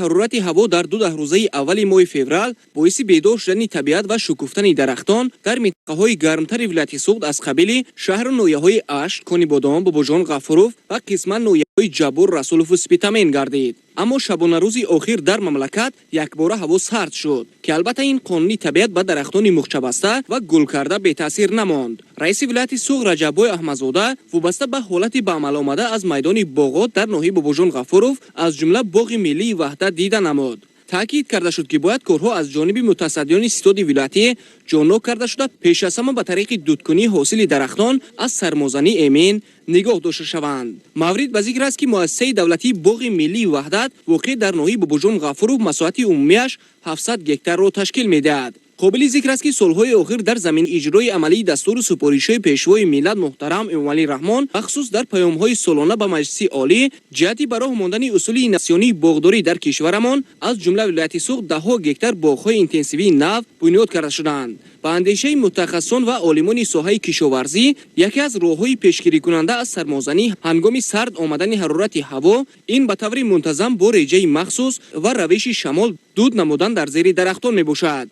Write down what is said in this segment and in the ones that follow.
Ҳарорати ҳаво дар 20 рӯзаи аввали моҳи феврал боиси бедор шудани табиат ва шукуфтани дарахтон дар минтақаҳои гармтари вилояти Суғд аз қабили шаҳру ноҳияҳои Ашт, Конибодом, Бобоҷон Ғафуров ва қисман ноҳияҳои Ҷаббор Расулову Спитамен гардид. Аммо шабонарӯзи охир дар мамлакат якбора ҳаво сард шуд, ки албатта ин қонуни табиат ба дарахтони муғчабаста ва гулкарда бетаъсир намонд. Раиси вилояти Суғд Раҷаббой Аҳмадзода вобаста ба ҳолати ба амал омада аз майдони боғот дар ноҳияи Бобоҷон Ғафуров, аз ҷумла боғи миллии Ваҳдат, дида намуд. Таъкид карда шуд, ки бояд корҳо аз ҷониби мутасаддиёни ситоди вилоятӣ ҷоннок карда шуда, пеш аз ҳама ба тариқи дудкунӣ ҳосили дарахтон аз сармозанӣ эмин нигоҳ дошта шаванд. Маврид ба зикр аст, ки муассисаи давлатии боғи миллии Ваҳдат, воқеъ дар ноҳияи Бобоҷон Ғафуров, масоҳати умумиаш 700 гектарро ташкил медиҳад. Қобили зикр аст, ки солҳои охир дар замини иҷрои амалии дастуру супоришҳои Пешвои миллат муҳтарам Эмомалӣ Раҳмон, бахусус дар паёмҳои солона ба Маҷлиси Олӣ, ҷиҳати ба роҳ мондани усули инноватсионии боғдорӣ дар кишварамон, аз ҷумла вилояти Суғд, даҳҳо гектар боғҳои интенсивии нав бунёд карда шуданд. Ба андешаи мутахассисон ва олимони соҳаи кишоварзӣ, яке аз роҳҳои пешгирикунанда аз сармозанӣ ҳангоми сард омадани ҳарорати ҳаво ин ба таври мунтазам бо реҷаи махсус ва равиши шамол дуд намудан дар зери дарахтон мебошад.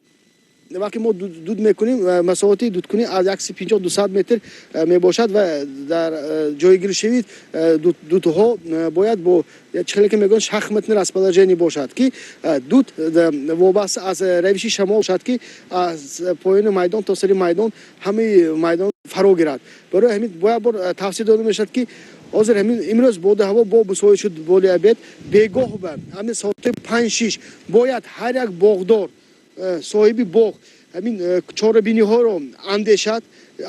Вақте мо дуд мекунем, масоҳати дудкунӣ аз 150, 200 метр мебошад ва дар ҷойгиршавии дудҳо бояд бо чӣ ки мегӯянд, шахматное расположение бошад, ки дуд вобаста аз равиши шамол бошад, ки аз поёни майдон то сари майдон, ҳамаи майдон фаро гирад. Барои ҳамин бояд бор тавсия дода мешавад, ки ҳозир ҳамин имрӯз боду ҳаво бо мусоид шуд, боли обед, бегоҳ ба ҳамин соати 5-6 бояд ҳар як боғдор, соҳиби боғ ҳамин чорабиниҳоро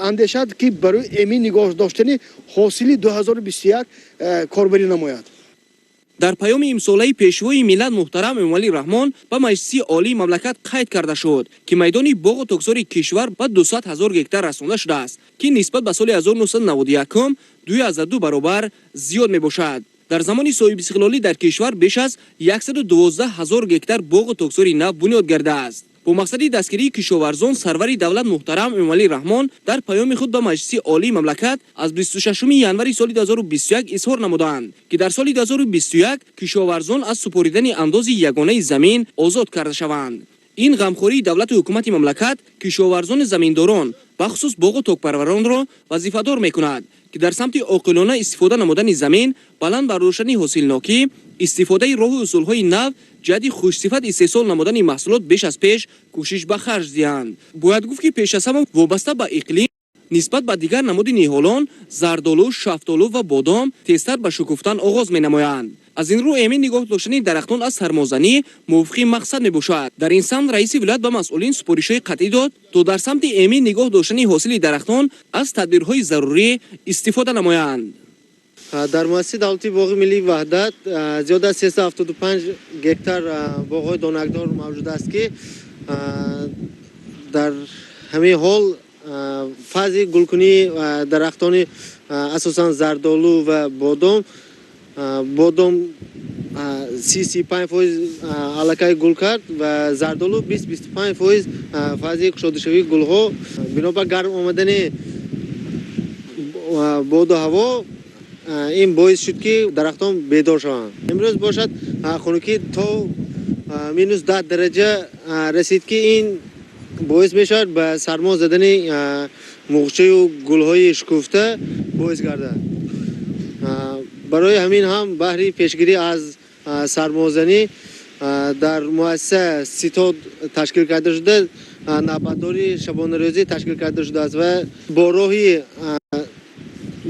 андешад, ки барои эмин нигоҳ доштани ҳосили 2021 корбарӣ намояд. Дар паёми имсолаи Пешвои миллат муҳтарам Эмомалӣ Раҳмон ба Маҷлиси Олии мамлакат қайд карда шуд, ки майдони боғу токзори кишвар ба 200 ҳазор гектар расонда шудааст, ки нисбат ба соли 1991 2,2 баробар зиёд мебошад. Дар замони соҳибистиқлолӣ дар кишвар беш аз 112 ҳазор гектар боғу токзори нав бунёд гардааст. Бо мақсади дастгирии кишоварзон сарвари давлат муҳтарам Эмомалӣ Раҳмон дар паёми худ ба Маҷлиси Олии мамлакат аз 26 январи соли 2021 изҳор намуданд, ки дар соли 2021 кишоварзон аз супоридани андози ягонаи замин озод карда шаванд. Ин ғамхории давлату ҳукумати мамлакат кишоварзони заминдорон, бахусус боғу токпарваронро вазифадор мекунад, ки дар самти оқилона истифода намудани замин, баланд бардоштани ҳосилнокӣ, истифодаи роҳу усулҳои нав ҷиҳати хушсифат истеҳсол намудани маҳсулот беш аз пеш кӯшиш ба харҷ диҳанд. Бояд гуфт, ки пеш аз ҳама вобаста ба иқлим нисбат ба дигар намуди ниҳолон зардолу, шафтолу ва бодом тезтар ба шукуфтан оғоз менамоянд. Аз ин рӯ эмин нигоҳ доштани дарахтон аз сармозанӣ мувофиқи мақсад мебошад. Дар ин самт раиси вилоят ба масъулин супоришҳои қатъӣ дод, то дар самти эмин нигоҳ доштани ҳосили дарахтон аз тадбирҳои зарурӣ истифода намоянд. Дар муассисаи давлатии боғи миллии Ваҳдат зиёда аз 375 гектар боғҳои донакдор мавҷуд аст, ки дар ҳамин ҳол фази гулкунии дарахтони асосан зардолу ва бодом. Бодом 30-35% аллакай гул кард ва зардолу 20-25% фази кушодашавии гулҳо. Бинобар гарм омадани боду ҳаво ин боис шуд, ки дарахтон бедор шаванд. Имрӯз бошад, хунукӣ то -10 дараҷа расид, ки ин боис мешавад ба сармо задани муғчаю гулҳои шукуфта боис гардад. Барои ҳамин ҳам баҳри пешгирӣ аз сармозанӣ дар муассиса ситод ташкил карда шуда, навбатдории шабонарӯзӣ ташкил карда шудааст ва бо роҳи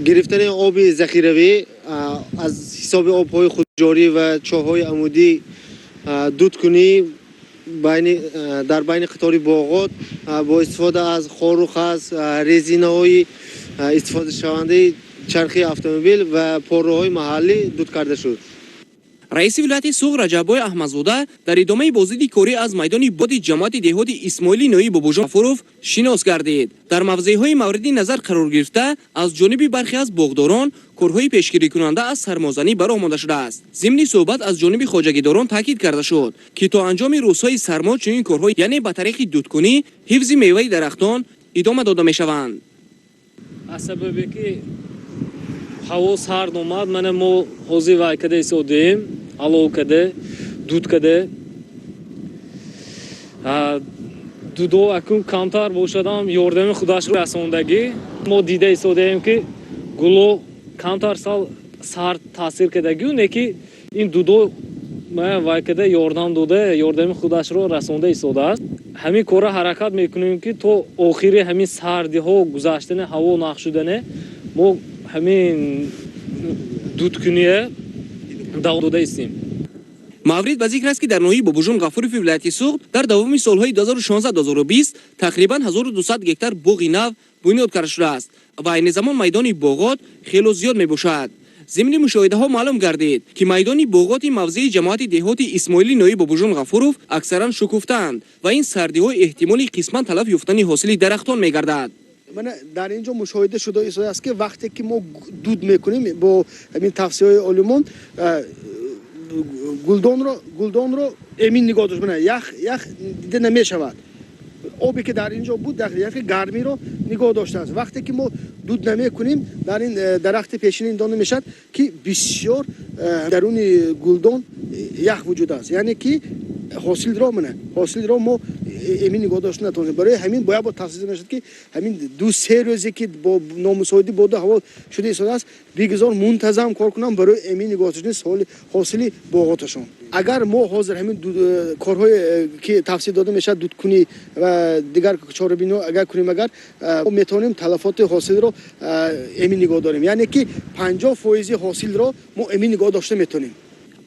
гирифтани оби захиравӣ аз ҳисоби обҳои худҷорӣ ва чоҳҳои амудӣ дудкунӣ дар байни қатори боғот бо истифода аз хору хас, резинаҳои истифодашавандаи чархи автомобил ва порраҳои маҳаллӣ дуд карда шуд. Раиси вилояти Суғд Раҷаббой Аҳмадзода дар идомаи боздиди корӣ аз майдони боди ҷамоати деҳоти Исмоили ноҳияи Бобоҷон Ғафуров шинос гардид. Дар мавзеъҳои мавриди назар қарор гирифта аз ҷониби бархе аз боғдорон корҳои пешгирикунанда аз сармозанӣ ба роҳ монда шудааст. Зимни суҳбат аз ҷониби хоҷагидорон таъкид карда шуд, ки то анҷоми рӯзҳои сармо чунин корҳо, яъне ба тариқи дудкунӣ ҳифзи меваи дарахтон, идома дода мешаванд. Аз сабабе ки ҳаво сард омад, мана мо ҳозир вай када истодем, алов када. Дуд каде дудо акун камтар бошадам, ёрдами худашро расондагӣ. Мо дида истодаем, ки гуло камтар сал сард таъсир кардагию, не ки ин дудо вай када ёрдам дода, ёрдами худашро расонда истодааст. Ҳамин корро ҳаракат мекунем, ки то охири ҳамин сардиҳо гузаштани, ҳаво нақ шудане, мо ҳамин дудкуние давом дода истем. Маврид ба зикр аст, ки дар ноҳияи Бобоҷон Ғафурови вилояти Суғд дар давоми солҳои 2016-2020 тақрибан 1200 гектар боғи нав бунёд карда шудааст ва айни замон майдони боғот хело зиёд мебошад. Зимни мушоҳидаҳо маълум гардид, ки майдони боғоти мавзеи ҷамоати деҳоти Исмоили ноҳияи Бобоҷон Ғафуров аксаран шукуфтаанд ва ин сардиҳо эҳтимоли қисман талаф ёфтани ҳосили дарахтон мегардад. Мана, дар ин ҷо мушоҳида шуда истодааст, ки вақте ки мо дуд мекунем бо ҳамин тавсияҳои олимон, гулдонро эмин нигоҳ дошт. Мана, ях дида намешавад. Обе ки дар ин ҷо буд, яхи гармиро нигоҳ доштааст. Вақте ки мо дуд намекунем, дар ин дарахти пешини дида мешавад, ки бисёр даруни гулдон ях вуҷуд аст, яъне ки ҳосилро, мана, ҳосилро мо эмин нигоҳ дошта натавонем. Барои ҳамин бояд бо тавсия мешавад, ки ҳамин 2-3 рӯзе ки бо номусоидӣ боду ҳаво шуда истодааст, бигузор мунтазам кор кунам барои эмин нигоҳ доштани ҳосили боғоташон. Агар мо ҳозир ҳамин корҳое, ки тавсия дода мешавад, дудкунӣ ва дигар чорабиниҳо агар кунем, агар метавонем талафоти ҳосилро эмин нигоҳ дорем, яъне ки 50 фоизи ҳосилро мо эмин нигоҳ дошта метавонем.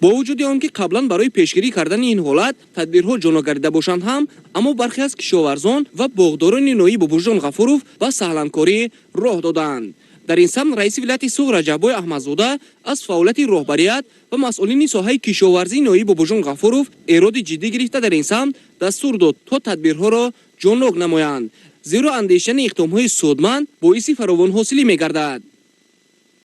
Бо вуҷуди он ки қаблан барои пешгирӣ кардани ин ҳолат тадбирҳо ҷоногардида бошанд ҳам, аммо бархе аз кишоварзон ва боғдорони ноҳияи Бобоҷон Ғафуров ба саҳланкорӣ роҳ додаанд. Дар ин самт раиси вилояти Суғд Раҷаббой Аҳмадзода аз фаъолияти роҳбарият ва масъулини соҳаи кишоварзии ноҳияи Бобоҷон Ғафуров эроди ҷиддӣ гирифта, дар ин самт дастур дод, то тадбирҳоро ҷоннок намоянд, зеро андешидани иқдомҳои судманд боиси фаровонҳосилӣ мегардад.